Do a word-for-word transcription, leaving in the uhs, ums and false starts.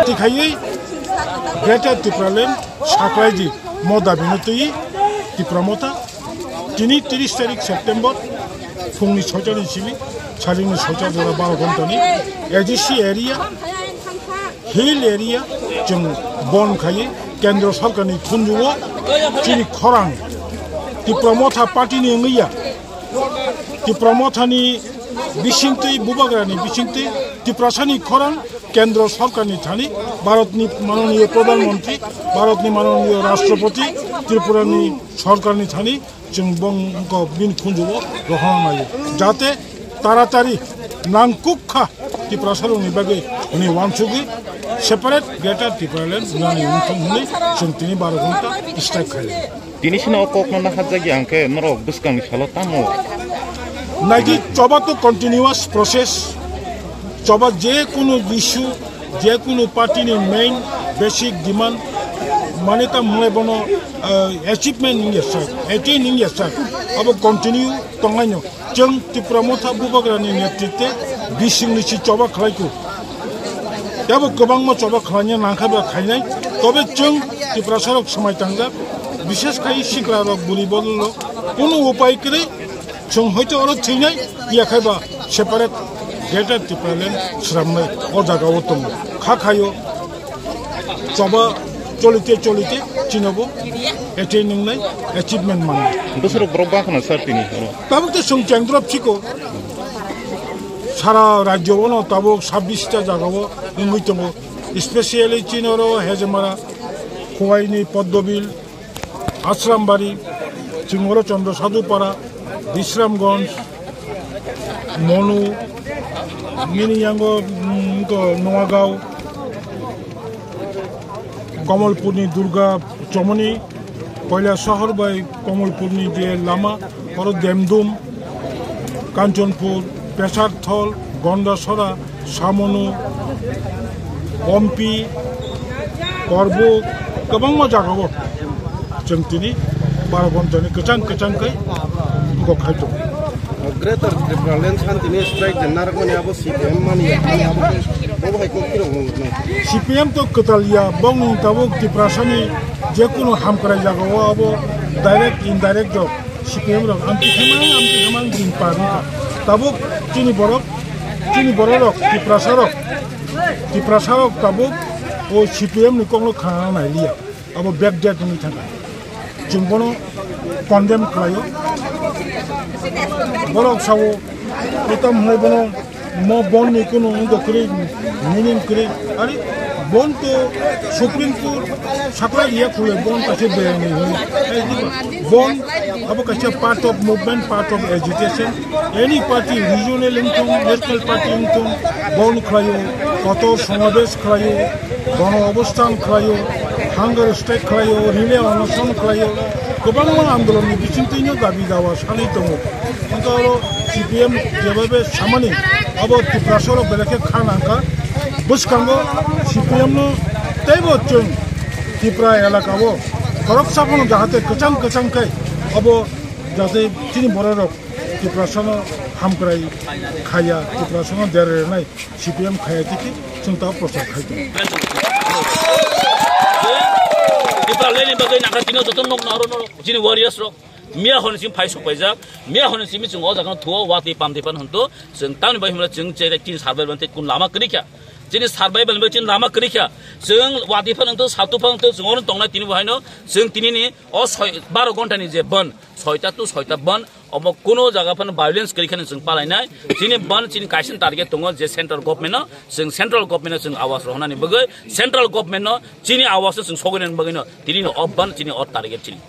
Tikhaiwi Greater Tipraland saklaidi mo dabino twi Tipra Motha tini tris tarik September phungni soitani simi sajwkni soita jora baro ghontani A D C area, hill area chwng bon khaiwi kendro sarkarni thunjugo chini khorang Tipra Motha party ni wngya. Tipra Mothani bisingtwi, Bubagrani bisingtwi Tiprasani khorang kendro sarkarni thani, Bharatni manoniyo Pradhan Mantri, Bharatni manoniyo Rashtrapati, Tripurani sarkarni thani chwng bongkok bini khunjugo rohorna naio. Jate taratari nangkukha Tiprasarokni bagwi hwnwi uansugwi separate Greater Tipraland wngnani wngthung hwnwi chwng tini baro ghonta strike khaio. Tini sino o kokno nahajagya hwnkhe norok bwskangni salo tamo? Naidi choba to continuous process. Choba je kunu issue, je kunu party ni main basic demand mane ta mwnai bono, eh, achievement wngya sak, attain wngya sak, abo continue tonglaino. Chwng Tipra Motha Bubagrani netritwe bisingni si choba khlaiko. Tebo kwbangma choba khlaina nangkha ba khainai. Tobe chwng Tiprasarok swmai tangjak, bishes khai sikrarok, buri bodolrok, kunu upai kwrwi chwng hoito oro thwinai, yakhai ba separate Greater Tipraland sramnai o jagao tongo. Kha khaio choba cholite cholite chinobo attain wngnai, achievement mannai. Bwswrok borok bangkhana sir tini oro? Tabuk to chwng chengdrop chiko. Sara rajyo bono tabuk sabbish ta jagao wngwi tongo. Specially chini oro Hejemara, Khowaini, Poddobil, Asrambari, chwng oro Chandra Sadhupara, Bisramganj, Monu, nini yango, mm, ko Noagao, Komolpurni Durga Chomoni, Koilasahar bai Komolpurni je lama, oro Demdum, Kanchanpur, Pesarthol, Gondasora, Samonu, Ompi, Korbuk, kwbangma jagao chwng tini baro ghontani kwchang kwchang khe wngkok khai tongo. Greater Tipraland santini strike je narwkmani abo C P M mani, abo hai kok phirok nuknai. C P M to kwtal ya, bongni tabuk Tiprasani jekunu hamkrai jagao abo direct indirect rok C P M rok amtwi khamang, amtwi khamang din par wngkha. Tabuk chini borok, chini bororok, Tiprasarok, Tiprasarok tabuk o C P M ni kokno khna nailiya. Abo backdate wngwi thangkha. Chwng bono condemn khlaio. Borok sao, o tamo hwnwi bono mo bond ni kunu wngkha kwrwi, meaning kwrwi. Ari bond to Supreme Court saklai ya khulai bond kaisa beyang ni hwnwi. Bond abo kaisa part of movement, part of agitation. Any party, regional wngthung, national party wngthung, bond khlaio, kotor somabesh khlaio, bono obosthan khlaio, hunger strike khlaio, relay onoson khlaio, kwbangma andolonni bisingtwino dabi dawa sanwi tongo. Hwnkhe oro C P M jebabe samani abo Tiprasarok belai khe kha nangkha. Bwskango C P M no teibo chwng Tripura elakao khoroksa phano jahate kwchang kwchang khe abo jate chini bororok Tiprasano hamkrai khaya, Tiprasano dera rwnai C P M khaya tiki chwng ta prochar khai tongo. Tipralani bagwi nangkha tino joto nok naro noro chini warriors rok. Miya hwn simi phai sok paijak, miya hwn simi chwng o jaga no thuo, watwi pamtwi pan hwn to, chwng tamni bai hwnle chwng che tin survival tei kun lama kwrwi kha. Chini survival bai chini lama kwrwi kha. Chwng watwi pan hwn to, satu pan hwn to, chwng ono tongnai tini bo haino, chwng tini ni o soi, baro ghonta ni je ban, soita to soita ban, omo kuno jaga phano violence kwrwi khani chwng palainai. Chini ban chini kaisa target tongo je central government no, chwng central government no chwng awas rohornani bagwi, central government no chini awas no chwng sogwi nani bagwi no, tini no o ban chini o target chini.